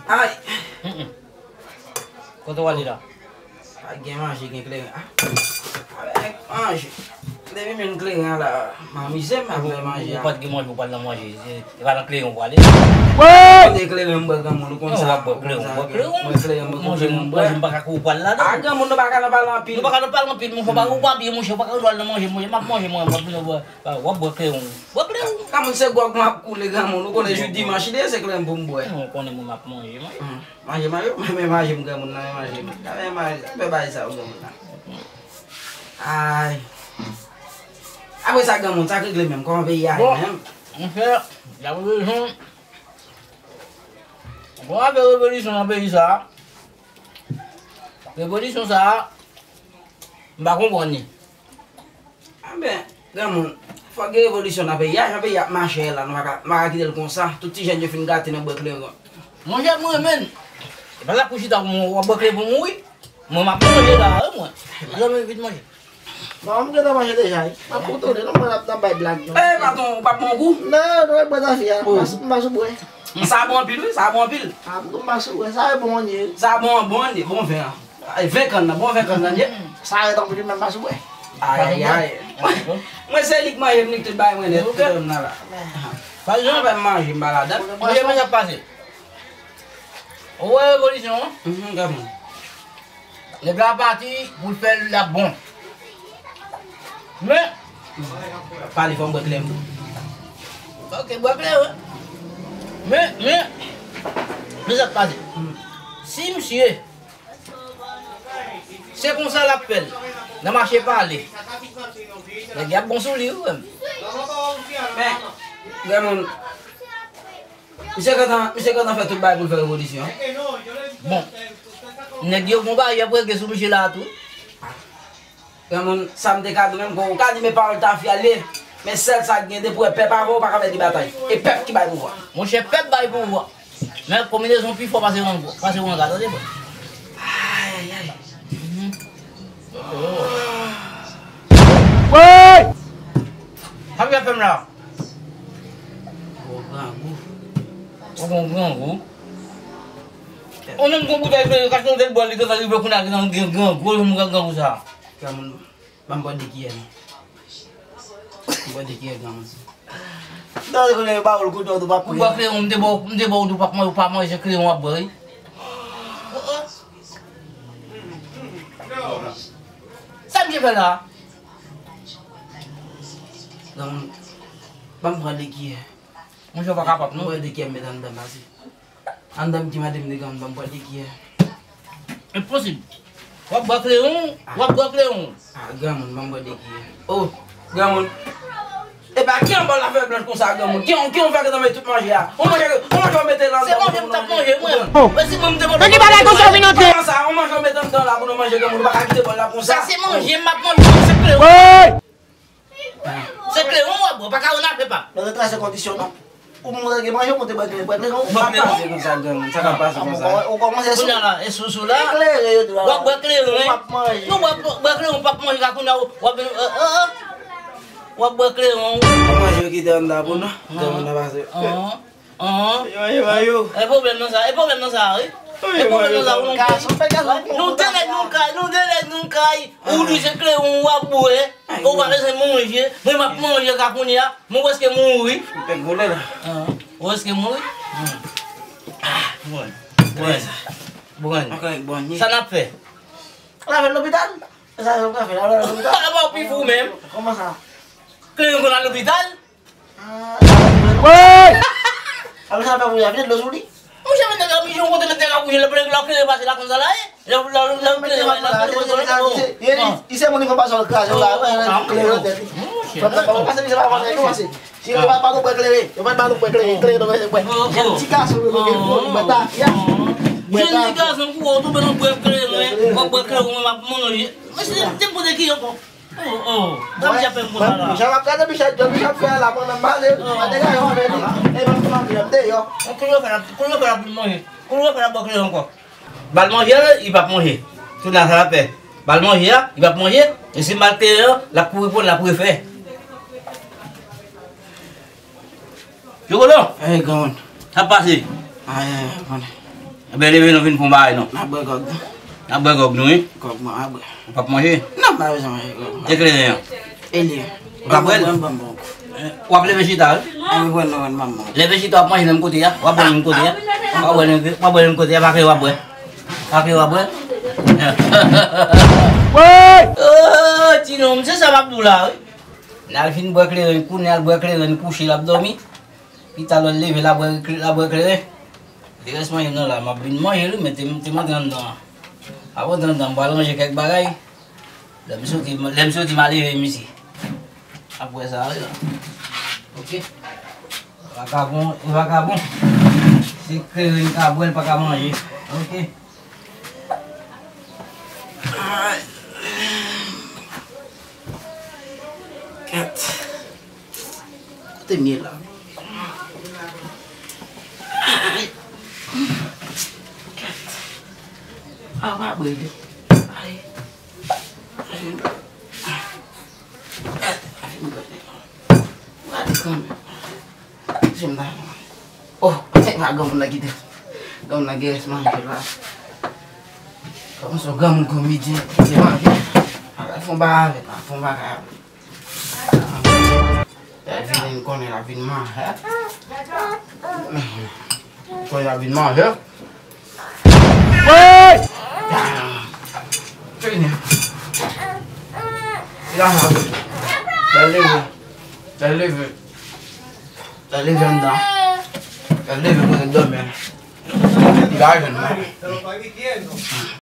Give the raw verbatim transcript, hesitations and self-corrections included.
Ay! Mm, mm. Kote w ale la? Pa gen manje, gen kleren. Ah. Avèk manje. Depi m jwenn kleren an la, m amize m ap fè manje a. Ou pa t gen manje, ou pral nan manje. Se, se pa nan kleren ou prale. Kote kleren m bwè granmoun, ou konn sa. Non, w ap bwè kleren, w ap bwè kleren. Mwen kleren m bwè, manje, kleren m bwè. Manje m pa ka kou pral ladan. Ah, granmoun, nou pa ka nan pale anpil. Nou pa ka nan pale anpil, monchè, ou pa, ou pa byen, monchè, ou pa ka dwal nan manje, monchè, m ap manje mwen, m ap vin wè. Ah, w ap bwè kleren, w ap bwè kleren. Granmoun, se gwòg m ap koule, granmoun. Ou konnen jou dimanch li ye, se kleren pou m bwè. Non, ou konnen mwen m ap manje, manje. Hmm. Manje, manje, men manje m granmoun nan, men manje m. Men manje, men bagay sa yo granmoun nan. Ay. Apre sa, granmoun, sa k regle menm? Kòman peyi a ye menm? Bon, monchè, y ap rezoud. Bon, apre revolisyon nan peyi sa a. Revolisyon sa a, m pa konprann li. Anben, granmoun, fòk gen revolisyon nan peyi a. Jan peyi a ap mache la, nou pa ka, nou pa ka kite l konsa. Tout ti jèn yo fin gate nan bwè kleren. Monchè, mwen menm, e pa la pou chita pou mwen, w ap bwè kleren pou mouri. Mwen, m ap manje la, wi, mwen. Zanmi, vit manje. Bon, m gentan manje deja, wi. M ap kontwole, non, mwen ap nan bay blag, non. Eh, patwon, ou p ap pran yon kou? Non, non, e bwè zafè a. Oh. M pa sou, m pa sou bwè. Sa bon anpil, wi, sa bon anpil. Ah, m pa sou bwè, sa e bon, wi. Sa bon, bon, bon ven an. Ay, ven kann nan, bon ven kann nan, ye. Sa ret anpil, menm pa sou bwè. Ay, ay, ay. Mwen se li k manje m, li k tout bay mwen nèt, tout m nan la. Pa janm fè m manje, m pa ladan. Manje, manje ap pase. Ou wè revolisyon an? Mhm, gade. Nèg la pati pou l fè l la bon. Men. Pale fò m bwè kleren m tou. Ok, bwè kleren, wi. Men, men, men sa k pase. Si misye, se konsa l ap fè l, nan mache pale, nèg y ap bon sou li, wi, menm. Men, granmoun, misye gentan, misye gentan fè tout bagay pou l fè revolisyon. Bon, nèg yo gon bagay y ap regle sou misye la a tou. Granmoun, sa m te ka di w menm, kon ou ka di men pawòl tafya l ye, men sèl sa k gen, depi w wè pèp avè w, ou pa ka mèt li batay. E pèp ki bay pouvwa. Monchè, pèp bay pouvwa. Men konbinezon pi fò pase wanga, pase wanga, tande, bro. Ay, ay, ay. Mhm. Woy! Sa m ap fè m la? Gwo grangou. Ou gon grangou? Ou menm gon boutèy kleren, kache yon sèl bwè, li gentan rive kounye a, gentan gen grangou, ou menm grangou sa. Granmoun, ban m bwè de kiyè, non. Ban m bwè de kiyè, granmoun. Non, se kounye a yo ba ou l kounye a, ou tou p ap pran. Ou bwè kleren, m te ba w, m te ba w tou p ap manje, ou pa manje kleren w ap bwè, wi. Oh, oh. Sa misye fè la? Granmoun, ban m pran de kiyè. Monchè, ou pa kapab, non. Ban m pran de kiyè, m met anndan pase. Anndan m ki mande m de granmoun ban m bwè de kiyè. Enposib. W ap bwè kleren, w ap bwè kleren. Ah, granmoun, ban m bwè de kiyè. Oh, granmoun. Epa, ki anba w la fè blanch konsa, granmoun? Ki, ki w fè gentan mete tout manje a? Ou manje, ou manje w mete l anndan. Se manje m t ap manje, mwen. Men si mwen m te mande. Nan ki bagay konsa w vin antre? Kòman sa? Ou manje w mete anndan la pou nou manje, granmoun. Ou pa ka kite bòl la konsa. Sa se manje m ap manje, se kleren. Woy! Se kleren w ap bwè, w pa ka wè n ap epa. Nan trase kondisyon, non. Ou montre gen manje, ou montre bwè kleren, bwè kleren, ou pa pase konsa, granmoun. Sa ka pase konsa. Ou kòmanse sou. Kounye a la, e sou, sou la. E kleren yo di w ap bwè kleren. Ou p ap manje. Non, w ap bwè kleren, ou p ap manje, ka kounye a, w ap vin, euh, euh, euh. W ap bwè kleren, w ap manje yo kite anndan pou nou. Granmoun nan pase. Anhan. E pwoblèm nan sa, e pwoblèm nan sa, wi. E pwoblèm nan sa, wi. Nou te nèg nou kay, nou te nèg nou kay. Ou di se kleren w ap bwè. Ou pa bezwen manje. Mwen m ap manje ka kounye a. Mwen prèske mouri. Ou prèske mouri? Ah, bon. Bon. Sa n ap fè? Lave lopital. Sa yo ka fè la, lave lopital. Ala ba w pi fou menm. Kòman sa? Kleren konn al lopital? Woy! Apre sa, fè pou y ap vide dlo sou li. Monchè, men nèg la, yon kote men nèg la kouje, lè, lè, lè kleren pase la konsa la, e? Lè, lè, lè kleren, lè kleren, li se moun ki fè pa sa l kraze la, kleren nan tèt li. Fè m nan pa pase, misye pa pase, nou pase. Si yo pa ba nou bwè kleren, yo pa ba nou bwè kleren, kleren nou bwè. Jèn ti gason yo, nou gen pou nou bwè tafya. Jèn ti gason, kou w tonbe nan bwè kleren, w ap bwè kleren, w ap manje. Mesye, te pote ki ankò? Oh, oh. Gade misye ap fè m konsa la. Jan m ap gade misye, jan misye ap fè a la, pandan m pale, m pa degaje avè li. E m ap fè anpil deyò. Kou l refè la, kou l refè la pou l manje. Kou l refè la bò kleren ankò. Ba l manje a, li p ap manje. Kounye a sa l ap fè. Ba l manje a, li p ap manje. E si m ba l kleren an, l ap kouri pran, l ap refè. Yo, Kolon. Ey, granmoun. Sa pase? Ay, ay, ay, konnen. Ebyen, leve nou vin fè yon bagay non. N ap bwè gòg nou. N ap bwè gòg nou, wi. Gòg mwen, n ap bwè. Ou p ap manje? Non, m pa bezwen manje gòg. E kleren an? E li. Ou p ap bwè l? Ban m, ban m, ban m. W ap leve chita, wi. An, mwen, mwen, mwen, mwen. Leve chita, w ap manje menm kote a. W ap bwè menm kote a. W ap bwè menm, w ap bwè menm kote a, pa ke w ap bwè. Pa ke w ap bwè. Woy! Oh, ti nonm, se sa m ap di w la, wi. L al fin bwè kleren, kounye a l bwè kleren, kouche, l ap dòmi. Pita lè l leve, l ap bwè, l ap bwè kleren. Li rès manje m nan la, m ap vin manje l, wi, men te, te m antre anndan an. Apre antre anndan, m pral ranje kèk bagay. Lè m soti, lè m soti, m a leve misye. Apre sa, wi, la. Ok. Vakabon, e vakabon. Se kleren ka bwè, l pa ka manje. Ok. Ay. Kèt. Kote m ye la? Ay. Kèt. A, pa brele. Ay. Ay. Ay. Ay. Gade kanmenm. Jim nan. Oh, se pa granmoun nan ki te. Granmoun nan gen rès manje la. Kòman se yon granmoun komedyen ki te manje? Al fè yon bagay avè l, al fè yon bagay avè l. L ap vin konnen l ap vin manje. Konnen l ap vin manje. Woy! Fini. Li la, lè l leve. Lè l leve. Lè l leve anndan. Lè l leve kote l dòmi an. Li pa jwenn mwen.